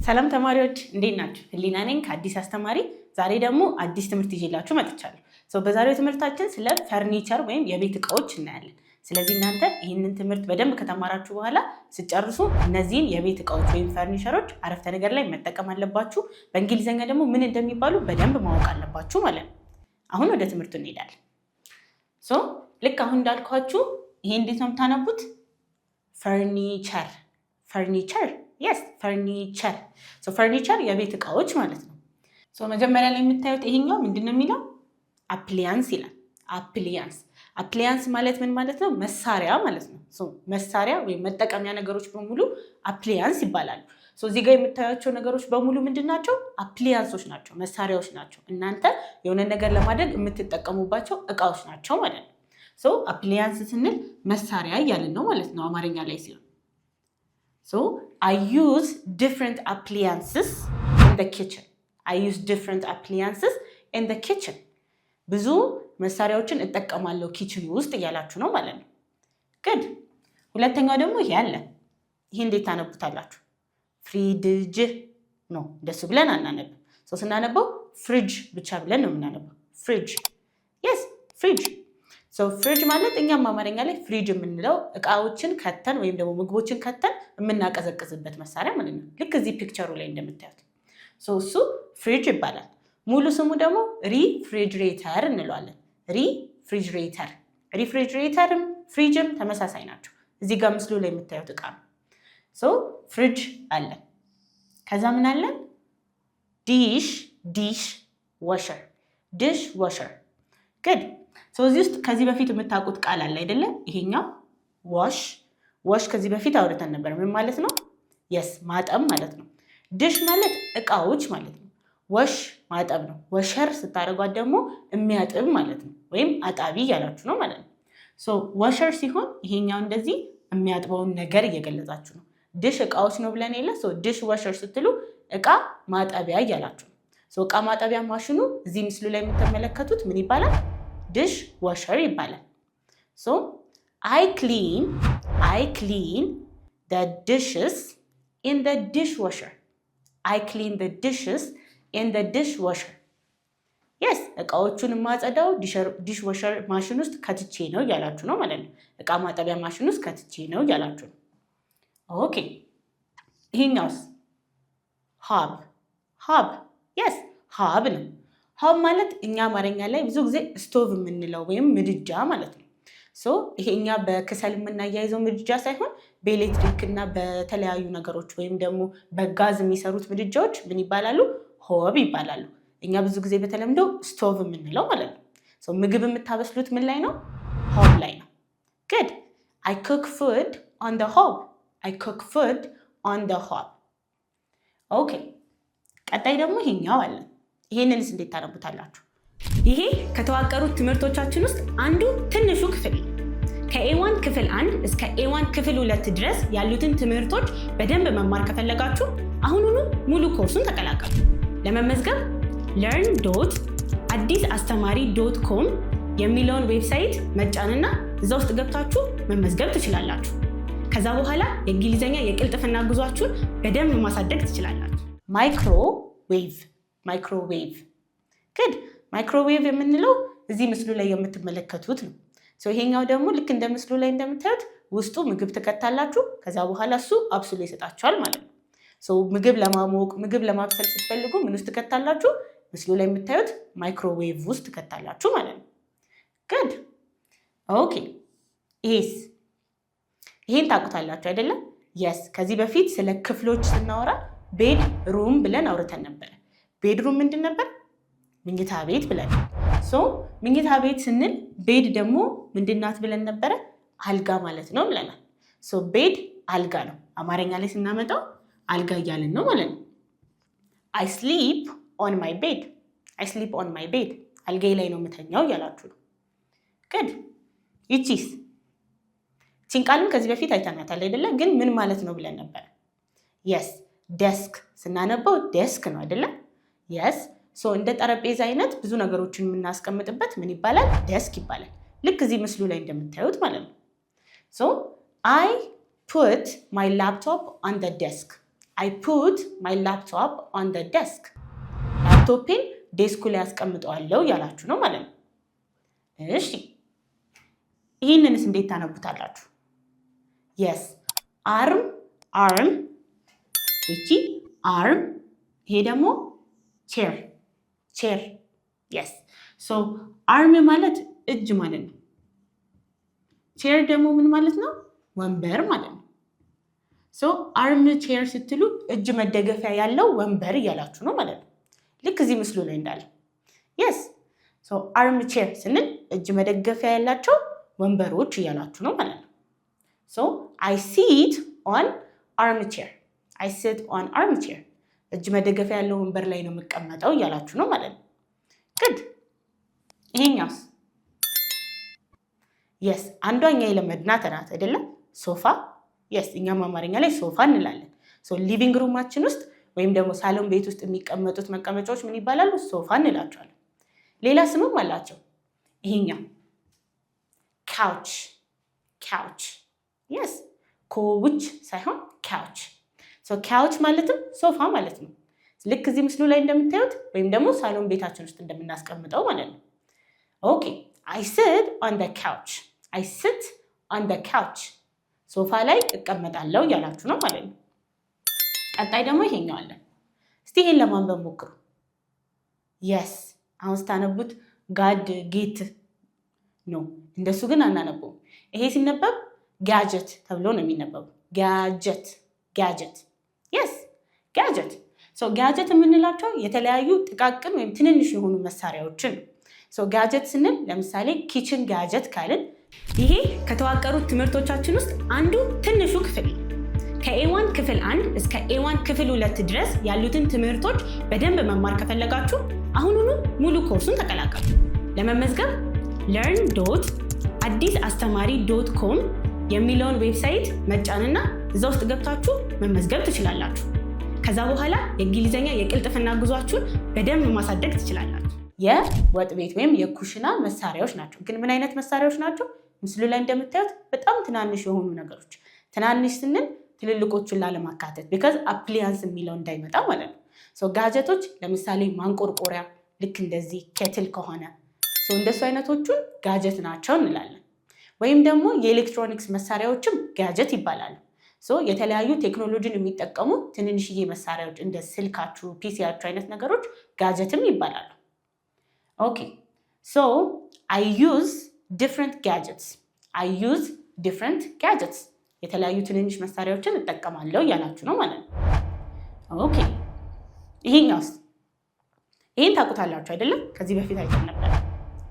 ሰላም ተማሪዎች፣ እንዴት ናችሁ? ህሊና ነኝ ከአዲስ አስተማሪ። ዛሬ ደግሞ አዲስ ትምህርት ይዤላችሁ መጥቻለሁ። So በዛሬው ትምህርታችን ስለ ፈርኒቸር ወይም የቤት እቃዎች እናያለን። ስለዚህ እናንተ ይህንን ትምህርት በደንብ ከተማራችሁ በኋላ ስትጨርሱ እነዚህን የቤት እቃዎች ወይም ፈርኒቸሮች አረፍተ ነገር ላይ መጠቀም አለባችሁ። በእንግሊዝኛ ደግሞ ምን እንደሚባሉ በደንብ ማወቅ አለባችሁ ማለት ነው። አሁን ወደ ትምህርቱ እንሄዳለን። So ልክ አሁን እንዳልኳችሁ ይሄ እንዴት ነው የምታነቡት? Furniture፣ furniture፣ yes፣ furniture። Furniture የቤት እቃዎች ማለት ነው። So መጀመሪያ ላይ የምታዩት ይሄኛው ምንድን ነው የሚለው? Appliance ይላል። Appliance፣ appliance ማለት ምን ማለት ነው? መሳሪያ ማለት ነው። So መሳሪያ ወይም መጠቀሚያ ነገሮች በሙሉ appliance ይባላሉ። So እዚህ ጋር የምታዩቸው ነገሮች በሙሉ ምንድን ናቸው? Appliance ኦች ናቸው፣ መሳሪያዎች ናቸው። እናንተ የሆነ ነገር ለማድረግ የምትጠቀሙባቸው እቃዎች ናቸው ማለት ነው። So appliance ስንል መሳሪያ እያልን ነው ማለት ነው አማርኛ ላይ ሲሆን። So I use different appliances in the kitchen። I use different appliances in the kitchen። ብዙ መሳሪያዎችን እጠቀማለሁ kitchen ውስጥ እያላችሁ ነው ማለት ነው። Good። ሁለተኛው ደግሞ ይሄ አለ። ይሄ እንዴት ታነቡታላችሁ? ፍሪድጅ ነው። እንደሱ ብለን አናነብም። So ስናነበው ፍሪጅ ብቻ ብለን ነው የምናነበው። Fridge፣ yes፣ fridge። Fridge ማለት እኛም አማርኛ ላይ ፍሪጅ የምንለው እቃዎችን ከተን ወይም ደግሞ ምግቦችን ከተን የምናቀዘቅዝበት መሳሪያ ማለት ነው። ልክ እዚህ picture ኡ ላይ እንደምታዩት እሱ ፍሪጅ ይባላል። ሙሉ ስሙ ደግሞ refrigerator እንለዋለን። Refrigerator፣ refrigerator ም ፍሪጅም ተመሳሳይ ናቸው። እዚህ ጋር ምስሉ ላይ የምታዩት እቃ ነው። So fridge አለን። ከዛ ምን አለን? Dish washer፣ dish washer፣ good። እዚህ ውስጥ ከዚህ በፊት የምታውቁት ቃል አለ አይደለ? ይሄኛው wash፣ wash ከዚህ በፊት አውርተን ነበር። ምን ማለት ነው? Yes፣ ማጠብ ማለት ነው። ዲሽ ማለት እቃዎች ማለት ነው። Wash ማጠብ ነው። Washer ስታደርጓት ደግሞ የሚያጥብ ማለት ነው፣ ወይም አጣቢ እያላችሁ ነው ማለት ነው። So washer ሲሆን ይሄኛው እንደዚህ የሚያጥበውን ነገር እየገለጻችሁ ነው። ዲሽ እቃዎች ነው ብለን የለ? Dish washer ስትሉ እቃ ማጠቢያ እያላችሁ ነው። እቃ ማጠቢያ ማሽኑ እዚህ ምስሉ ላይ የምትመለከቱት ምን ይባላል? Dish washer ይባላል። So I clean the dishes in the dish washer። I clean the dishes in the dish washer። Yes፣ እቃዎቹን የማጸዳው dish washer ማሽን ውስጥ ከትቼ ነው እያላችሁ ነው ማለት ነው። እቃ ማጠቢያ ማሽን ውስጥ ከትቼ ነው እያላችሁ ነው። Okay፣ ይሄኛውስ? Hob፣ hob፣ yes፣ hob ነው። Hob ማለት እኛ አማርኛ ላይ ብዙ ጊዜ ስቶቭ የምንለው ወይም ምድጃ ማለት ነው። So ይሄ እኛ በከሰል የምናያይዘው ምድጃ ሳይሆን በኤሌክትሪክ እና በተለያዩ ነገሮች ወይም ደግሞ በጋዝ የሚሰሩት ምድጃዎች ምን ይባላሉ? Hob ይባላሉ። እኛ ብዙ ጊዜ በተለምዶ ስቶቭ የምንለው ማለት ነው። So ምግብ የምታበስሉት ምን ላይ ነው? Hob ላይ ነው። Good። I cook food on the hob። I cook food on the hob። Okay፣ ቀጣይ ደግሞ ይሄኛው አለ። ይሄንንስ እንዴት ታነቡታላችሁ? ይሄ ከተዋቀሩት ትምህርቶቻችን ውስጥ አንዱ ትንሹ ክፍል ነው። ከ A1 ክፍል 1 እስከ A1 ክፍል 2 ድረስ ያሉትን ትምህርቶች በደንብ መማር ከፈለጋችሁ አሁኑኑ ሙሉ ኮርሱን ተቀላቀሉ። ለመመዝገብ learn.አዲስአስተማሪ.com የሚለውን website መጫንና እዛ ውስጥ ገብታችሁ መመዝገብ ትችላላችሁ። ከዛ በኋላ የእንግሊዝኛ የቅልጥፍና ጉዟችሁን በደንብ ማሳደግ ትችላላችሁ። Microwave፣ microwave፣ good። Microwave የምንለው እዚህ ምስሉ ላይ የምትመለከቱት ነው። ይሄኛው ደግሞ ልክ እንደ ምስሉ ላይ እንደምታዩት ውስጡ ምግብ ትከታላችሁ። ከዛ በኋላ እሱ አብስሎ ይሰጣችኋል ማለት ነው። So ምግብ ለማሞቅ፣ ምግብ ለማብሰል ስትፈልጉ ምን ውስጥ ትከታላችሁ? ምስሉ ላይ የምታዩት ማይክሮዌቭ ውስጥ ትከታላችሁ ማለት ነው። Good፣ okay። ይሄስ? ይሄን ታውቁታላችሁ አይደለም? Yes፣ ከዚህ በፊት ስለ ክፍሎች ስናወራ bed room ብለን አውርተን ነበረ። Bedroom ምንድን ነበር? መኝታ ቤት ብለን። So መኝታ ቤት ስንል bed ደግሞ ምንድናት ብለን ነበረ? አልጋ ማለት ነው ብለናል። So bed አልጋ ነው። አማርኛ ላይ ስናመጣው አልጋ እያልን ነው ማለት ነው። I sleep on my bed። I sleep on my bed፣ አልጋዬ ላይ ነው የምተኛው እያላችሁ ነው። Good። ይቺስ? ይቺን ቃልም ከዚህ በፊት አይተናታል አይደለ? ግን ምን ማለት ነው ብለን ነበር? Yes፣ desk። ስናነበው desk ነው አይደለም? Yes፣ so እንደ ጠረጴዛ አይነት ብዙ ነገሮችን የምናስቀምጥበት ምን ይባላል? Desk ይባላል። ልክ እዚህ ምስሉ ላይ እንደምታዩት ማለት ነው። So I put my laptop on the desk። I put my laptop on the desk። ላፕቶፔን desk ኡ ላይ አስቀምጠዋለሁ እያላችሁ ነው ማለት ነው። እሺ፣ ይህንንስ እንዴት ታነቡታላችሁ? Yes, arm, arm፣ እቺ arm፣ ይሄ ደግሞ chair, chair። Yes, so arm ማለት እጅ ማለት ነው። Chair ደግሞ ምን ማለት ነው? ወንበር ማለት ነው። So arm chair ስትሉ እጅ መደገፊያ ያለው ወንበር እያላችሁ ነው ማለት ነው። ልክ እዚህ ምስሉ ላይ እንዳለ። Yes, so arm chair ስንል እጅ መደገፊያ ያላቸው ወንበሮች እያላችሁ ነው ማለት ነው። So I sit on arm chair፣ I sit on arm chair፣ እጅ መደገፊያ ያለው ወንበር ላይ ነው የምቀመጠው እያላችሁ ነው ማለት ነው። Good። ይሄኛውስ? Yes፣ አንዷ እኛ የለመድናት ናት አይደለም? ሶፋ። Yes፣ እኛም አማርኛ ላይ ሶፋ እንላለን። Living room ኣችን ውስጥ ወይም ደግሞ ሳሎን ቤት ውስጥ የሚቀመጡት መቀመጫዎች ምን ይባላሉ? ሶፋ እንላቸዋለን። ሌላ ስምም አላቸው። ይሄኛው couch, couch። Yes፣ ኮውች ሳይሆን couch። Couch ማለትም ሶፋ ማለት ነው። ልክ እዚህ ምስሉ ላይ እንደምታዩት ወይም ደግሞ ሳሎን ቤታችን ውስጥ እንደምናስቀምጠው ማለት ነው። Okay, I sit on the couch፣ I sit on the couch፣ ሶፋ ላይ እቀመጣለሁ እያላችሁ ነው ማለት ነው። ቀጣይ ደግሞ ይሄኛው አለን። እስቲ ይሄን ለማንበብ ሞክሩ። Yes፣ አሁን ስታነቡት ጋድ ጌት ነው። እንደሱ ግን አናነበውም። ይሄ ሲነበብ gadget ተብሎ ነው የሚነበበው። Gadget, gadget። Yes, gadget። Gadget የምንላቸው የተለያዩ ጥቃቅን ወይም ትንንሽ የሆኑ መሳሪያዎችን ነው። Gadget ስንል ለምሳሌ kitchen gadget ካልን ይሄ ከተዋቀሩት ትምህርቶቻችን ውስጥ አንዱ ትንሹ ክፍል ነው። ከ A1 ክፍል 1 እስከ A1 ክፍል 2 ድረስ ያሉትን ትምህርቶች በደንብ መማር ከፈለጋችሁ አሁኑኑ ሙሉ ኮርሱን ተቀላቀሉ። ለመመዝገብ learn.አዲስአስተማሪ.com የሚለውን website መጫንና እዛ ውስጥ ገብታችሁ መመዝገብ ትችላላችሁ። ከዛ በኋላ የእንግሊዝኛ የቅልጥፍና ጉዟችሁን በደንብ ማሳደግ ትችላላችሁ። የወጥ ቤት ወይም የኩሽና መሳሪያዎች ናቸው። ግን ምን አይነት መሳሪያዎች ናቸው? ምስሉ ላይ እንደምታዩት በጣም ትናንሽ የሆኑ ነገሮች። ትናንሽ ስንል ትልልቆቹን ላለማካተት፣ because appliance የሚለው እንዳይመጣ ማለት ነው። Gadget ኦች ለምሳሌ ማንቆርቆሪያ፣ ልክ እንደዚህ kettle ከሆነ እንደሱ አይነቶቹን gadget ናቸው እንላለን። ወይም ደግሞ የኤሌክትሮኒክስ መሳሪያዎችም gadget ይባላሉ። የተለያዩ ቴክኖሎጂን የሚጠቀሙ ትንንሽዬ መሳሪያዎች እንደ ስልካችሁ፣ PC ያችሁ አይነት ነገሮች gadget ም ይባላሉ። Okay, so I use different gadgets፣ I use different gadgets፣ የተለያዩ ትንንሽ መሳሪያዎችን እጠቀማለሁ እያላችሁ ነው ማለት ነው። Okay፣ ይሄኛውስ? ይሄን ታውቁታላችሁ አይደለም? ከዚህ በፊት አይተን ነበር።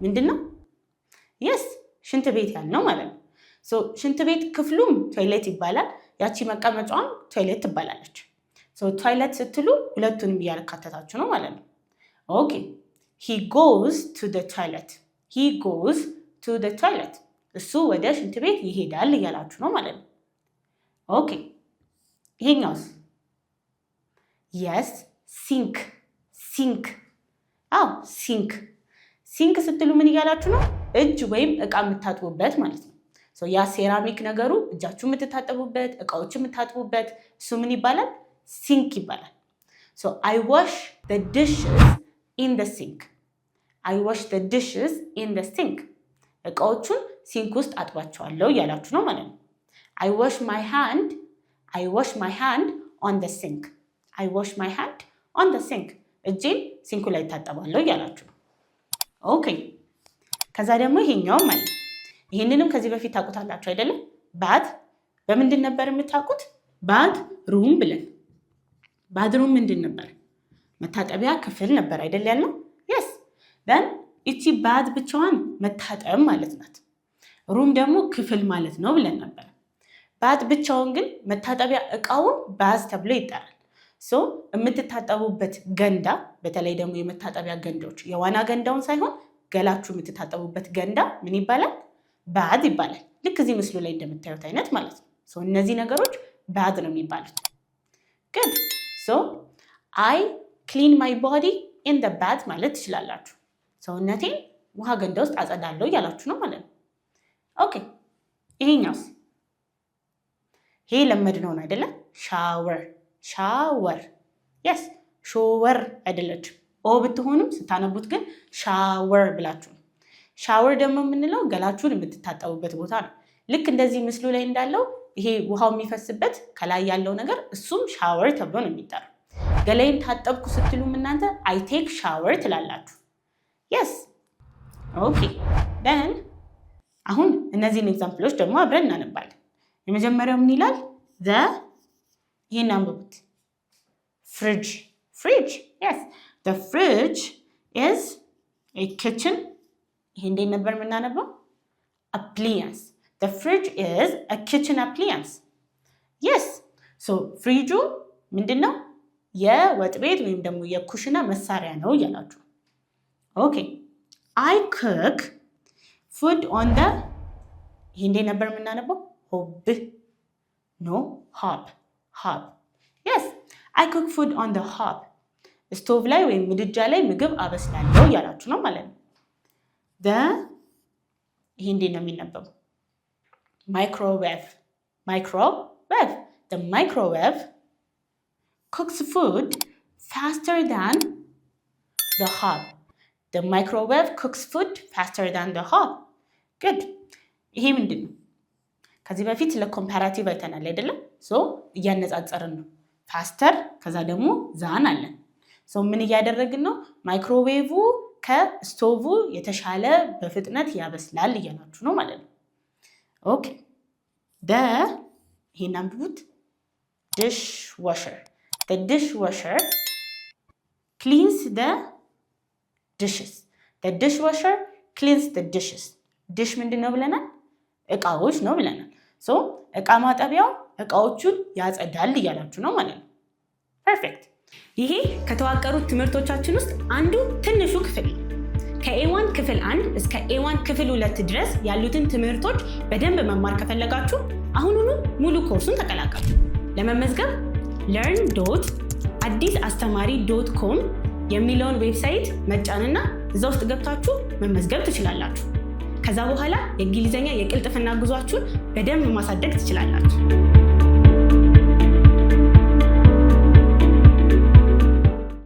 ምንድን ነው? Yes፣ ሽንት ቤት ያልነው ማለት ነው። ሽንት ቤት ክፍሉም toilet ይባላል። ያቺ መቀመጫዋም toilet ትባላለች። Toilet ስትሉ ሁለቱንም እያካተታችሁ ነው ማለት ነው። Okay, he goes to the toilet፣ he goes to the toilet፣ እሱ ወደ ሽንት ቤት ይሄዳል እያላችሁ ነው ማለት ነው። Okay፣ ይሄኛውስ? Yes, sink, sink። አዎ፣ sink። Sink ስትሉ ምን እያላችሁ ነው? እጅ ወይም እቃ የምታጥቡበት ማለት ነው። ያ ሴራሚክ ነገሩ እጃችሁ የምትታጠቡበት፣ እቃዎች የምታጥቡበት እሱ ምን ይባላል? Sink ይባላል። I wash the dishes in the sink፣ I wash the dishes in the sink፣ እቃዎቹን sink ውስጥ አጥባቸዋለሁ እያላችሁ ነው ማለት ነው። I wash my hand፣ I wash my hand on the sink፣ I wash my hand on the sink፣ እጄን sink ኡ ላይ እታጠባለሁ እያላችሁ ነው። Okay፣ ከዛ ደግሞ ይሄኛውም አለ። ይህንንም ከዚህ በፊት ታውቁታላችሁ አይደለም? Bath በምንድን ነበር የምታውቁት? Bath room ብለን። Bathroom ምንድን ነበር? መታጠቢያ ክፍል ነበር አይደል ያልነው? Yes፣ then እቺ bath ብቻዋን መታጠብ ማለት ናት። Room ደግሞ ክፍል ማለት ነው ብለን ነበር። Bath ብቻውን ግን መታጠቢያ እቃውን bath ተብሎ ይጠራል። So የምትታጠቡበት ገንዳ፣ በተለይ ደግሞ የመታጠቢያ ገንዳዎች፣ የዋና ገንዳውን ሳይሆን ገላችሁ የምትታጠቡበት ገንዳ ምን ይባላል? Bath ይባላል። ልክ እዚህ ምስሉ ላይ እንደምታዩት አይነት ማለት ነው። እነዚህ ነገሮች bath ነው የሚባሉት። Good። So I clean my body in the bath ማለት ትችላላችሁ። ሰውነቴን ውሃ ገንዳ ውስጥ አጸዳለሁ እያላችሁ ነው ማለት ነው። Okay፣ ይሄኛውስ? ይሄ ለመድነውን አይደለም? ሻወር፣ Shower። Yes፣ ሾወር አይደለችም። O ብትሆኑም ስታነቡት ግን ሻወር ብላችሁ ነው። ሻወር ደግሞ የምንለው ገላችሁን የምትታጠቡበት ቦታ ነው። ልክ እንደዚህ ምስሉ ላይ እንዳለው ይሄ ውሃው የሚፈስበት ከላይ ያለው ነገር እሱም ሻወር ተብሎ ነው የሚጠራው። ገላዬን ታጠብኩ ስትሉም እናንተ "I take shower" ትላላችሁ። Yes, okay, then አሁን እነዚህን example ኦች ደግሞ አብረን እናነባለን። የመጀመሪያው ምን ይላል? The ይህን አንብቡት። Fridge, fridge, yes, the fridge is a kitchen። ይሄ እንዴት ነበር የምናነበው? Appliance. The fridge is a kitchen appliance. Yes, so ፍሪጁ ምንድን ነው? የወጥ ቤት ወይም ደግሞ የኩሽና መሳሪያ ነው እያላችሁ። Okay, I cook food on the ይሄ እንዴት ነበር የምናነበው? Hob, no, hob, hob. Yes, I cook food on the hob. Stove ላይ ወይም ምድጃ ላይ ምግብ አበስላለሁ እያላችሁ ነው ማለት ነው። ይሄ እንዴት ነው የሚነበበው? Microwave, microwave. The microwave cooks food faster than the hob. The microwave cooks food faster than the hob. Good. ይሄ ምንድን ነው? ከዚህ በፊት ስለ comparative አይተናል አይደለም? So እያነጻጸርን ነው። Faster ከዛ ደግሞ than አለን። So ምን እያደረግን ነው? Microwave ከ stove የተሻለ በፍጥነት ያበስላል እያላችሁ ነው ማለት ነው። Okay, the ይሄን አንብቡት። Dishwasher. The dishwasher cleans the dishes. The dishwasher cleans the dishes. Dish ምንድን ነው ብለናል? እቃዎች ነው ብለናል። So እቃ ማጠቢያው እቃዎቹን ያጸዳል እያላችሁ ነው ማለት ነው። Perfect። ይሄ ከተዋቀሩት ትምህርቶቻችን ውስጥ አንዱ ትንሹ ክፍል ነው። ከ A1 ክፍል 1 እስከ A1 ክፍል 2 ድረስ ያሉትን ትምህርቶች በደንብ መማር ከፈለጋችሁ አሁኑኑ ሙሉ ኮርሱን ተቀላቀሉ። ለመመዝገብ learn.አዲስአስተማሪ.com የሚለውን website መጫንና እዛ ውስጥ ገብታችሁ መመዝገብ ትችላላችሁ። ከዛ በኋላ የእንግሊዝኛ የቅልጥፍና ጉዟችሁን በደንብ ማሳደግ ትችላላችሁ።